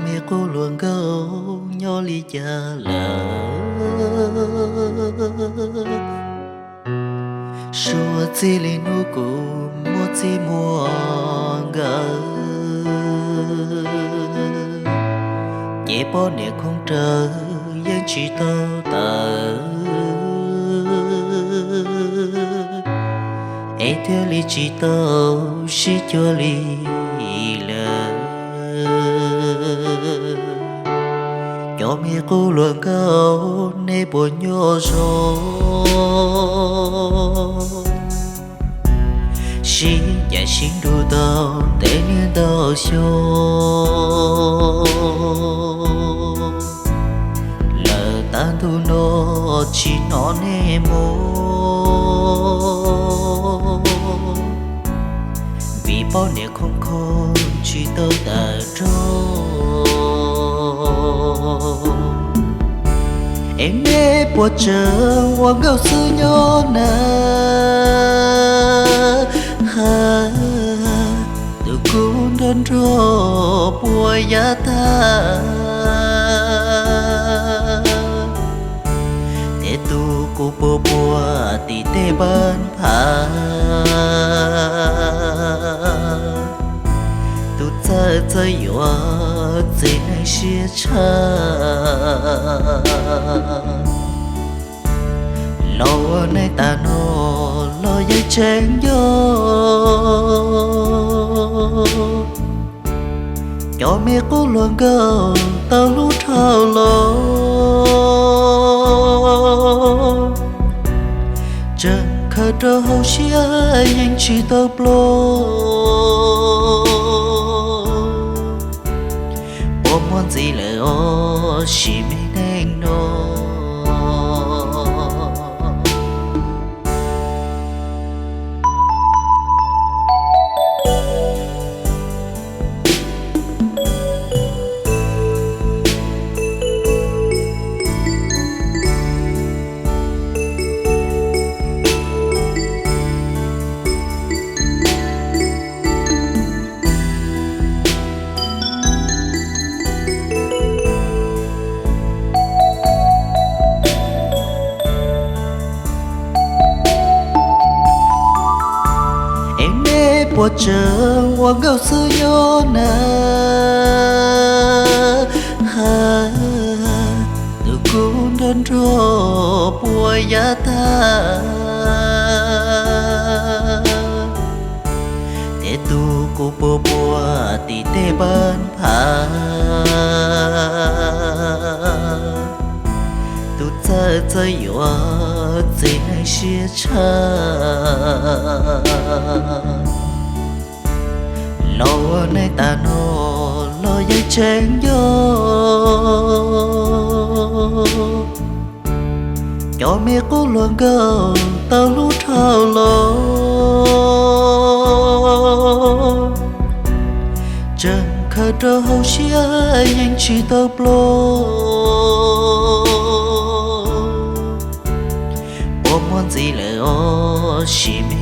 Me qub hluas nkauj nyob li cas lawm? Suav txij li hnub kuv muaj txij muaj nkawm, ces poj niam khoob rawv yeej tsis tau tawm, es thiaj li tsis tau sib cuag li lawm. Cov me qub hluas nkauj, nej puas nyob zoo? Sib ncaim sib nrug tau ntev niaj ntau xyoo lawm, tag ntu no tsis hnov nej mus, vim poj niam khoob khoob tsis tau tawm rooj. Es nej puas tseem ua nkauj xwb nyob na? Hab, tus kub nrog nrog puas yav tag, es tus kub puas puas tim tej npab phav, tus txawj txawj yuav txiv neej siab tshaj. Los ua neej tas no los yeej tseem nco cov me qub hluas nkauj tau hlub dhau los, tseem khaws rau hauv siab yeej tsis tau ploj. Puas muaj ntxiv lawm os sim me neej no? Es nej puas tseem ua nkauj xwb nyob na? Hab, tus kub nrog nrog puas yav tag, es tus kub puas puas tim tej npab phav, tus txawj txawj yuav txiv neej siab tshaj. Los ua neej tas no los yeej tseem nco cov me qub hluas nkauj tau hlub dhau los, tseem khaws rau hauv siab yeej tsis tau ploj. Puas muaj ntxiv lawm os sim me